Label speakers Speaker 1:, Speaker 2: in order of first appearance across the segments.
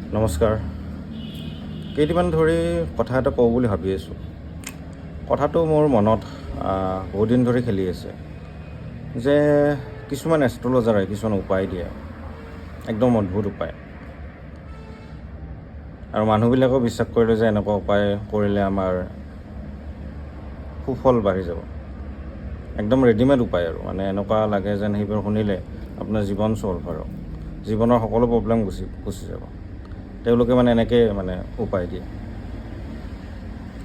Speaker 1: নমস্কাৰ। কেইদিনমান ধৰি কথা এটা কওঁ বুলি ভাবি আছোঁ। কথাটো মোৰ মনত বহুদিন ধৰি খেলি আছে যে কিছুমান এষ্ট্ৰলজাৰে কিছুমান উপায় দিয়ে, একদম অদ্ভুত উপায়, আৰু মানুহবিলাকেও বিশ্বাস কৰিলে যে এনেকুৱা উপায় কৰিলে আমাৰ সুফল বাঢ়ি যাব। একদম ৰেডিমেড উপায় আৰু মানে এনেকুৱা লাগে যেন সেইবোৰ শুনিলে আপোনাৰ জীৱন ছল্ভ আৰু জীৱনৰ সকলো প্ৰব্লেম গুচি গুচি যাব। তেওঁলোকে মানে এনেকৈ মানে উপায় দিয়ে।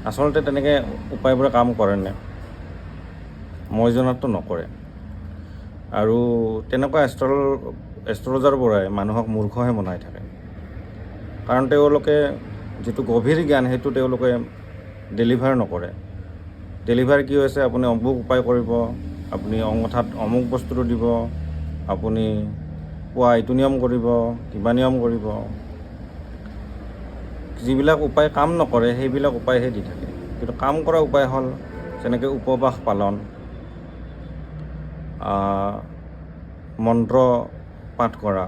Speaker 1: আচলতে তেনেকৈ উপায়বোৰে কাম কৰেনে? মই জনাততো নকৰে। আৰু তেনেকুৱা এষ্ট্ৰলজাৰবোৰে মানুহক মূৰ্খহে বনাই থাকে, কাৰণ তেওঁলোকে যিটো গভীৰ জ্ঞান, সেইটো তেওঁলোকে ডেলিভাৰ নকৰে। ডেলিভাৰ কি হৈছে? আপুনি অমুক উপায় কৰিব, আপুনি অঙঠাত অমুক বস্তুটো দিব, আপুনি পুৱা এইটো নিয়ম কৰিব, কিবা নিয়ম কৰিব। যিবিলাক উপায় কাম নকৰে, সেইবিলাক উপায়হে দি থাকে। কিন্তু কাম কৰা উপায় হ'ল যেনেকৈ উপবাস পালন, মন্ত্ৰ পাঠ কৰা,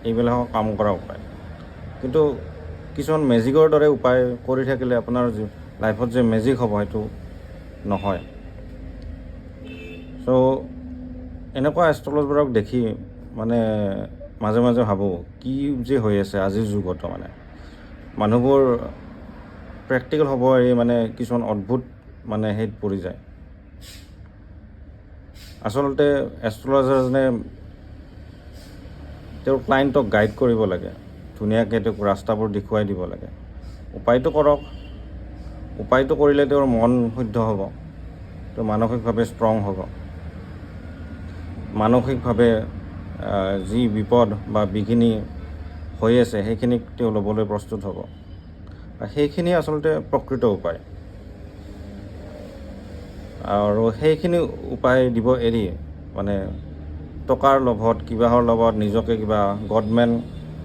Speaker 1: এইবিলাকক কাম কৰা উপায়। কিন্তু কিছুমান মেজিকৰ দৰে উপায় কৰি থাকিলে আপোনাৰ লাইফত যে মেজিক হ'ব, সেইটো নহয়। চ' এনেকুৱা এষ্ট্ৰলজাৰবোৰক দেখি মানে মাজে মাজে ভাবোঁ, কি যে হৈ আছে আজিৰ যুগতো। মানে মানুহবোৰ প্ৰেক্টিকেল হ'ব এৰি মানে কিছুমান অদ্ভুত মানে হেৰিত পৰি যায়। আচলতে এষ্ট্ৰলজাৰজনে তেওঁৰ ক্লাইণ্টক গাইড কৰিব লাগে, ধুনীয়াকৈ তেওঁক ৰাস্তাবোৰ দেখুৱাই দিব লাগে। উপায়টো কৰক, উপায়টো কৰিলে তেওঁৰ মন শুদ্ধ হ'ব, তেওঁ মানসিকভাৱে ষ্ট্ৰং হ'ব, মানসিকভাৱে যি বিপদ বা বিঘিনি হৈ আছে, সেইখিনিক তেওঁ ল'বলৈ প্ৰস্তুত হ'ব। সেইখিনি আচলতে প্ৰকৃত উপায়। আৰু সেইখিনি উপায় দিব এৰি মানে টকাৰ লোভত, কিবাহৰ লোভত, নিজকে কিবা গডমেন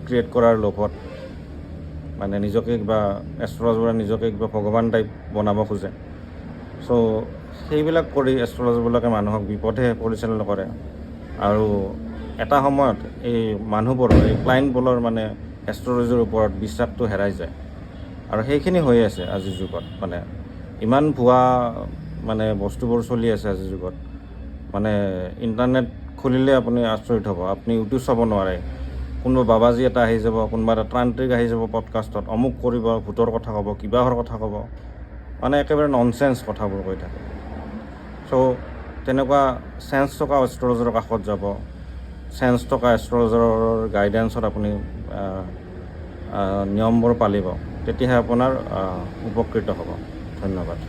Speaker 1: ক্ৰিয়েট কৰাৰ লোভত মানে নিজকে কিবা এষ্ট্ৰলজাৰে নিজকে কিবা ভগৱান টাইপ বনাব খোজে। চ' সেইবিলাক কৰি এষ্ট্ৰলজাৰবিলাকে মানুহক বিপথে পৰিচালনা কৰে আৰু এটা সময়ত এই মানুহবোৰৰ, এই ক্লাইণ্টবোৰৰ মানে এষ্ট্ৰলজিৰ ওপৰত বিশ্বাসটো হেৰাই যায়। আৰু সেইখিনি হৈ আছে আজিৰ যুগত। মানে ইমান ভুৱা মানে বস্তুবোৰ চলি আছে আজিৰ যুগত। মানে ইণ্টাৰনেট খুলিলে আপুনি আচৰিত হ'ব। আপুনি ইউটিউব চাব নোৱাৰে। কোনোবা বাবাজী এটা আহি যাব, কোনোবা এটা তান্ত্ৰিক আহি যাব, পডকাষ্টত অমুক কৰিব, ভূতৰ কথা ক'ব, কিবাহৰ কথা ক'ব, মানে একেবাৰে ননচেন্স কথাবোৰ কৈ থাকে। চ' তেনেকুৱা চেন্স থকা এষ্ট্ৰলজাৰৰ কাষত যাব, চেন্স থকা এষ্ট্ৰলজাৰৰ গাইডেঞ্চত আপুনি নিয়মবোৰ পালিব, তেতিয়াহে আপোনাৰ উপকৃত হ'ব। ধন্যবাদ।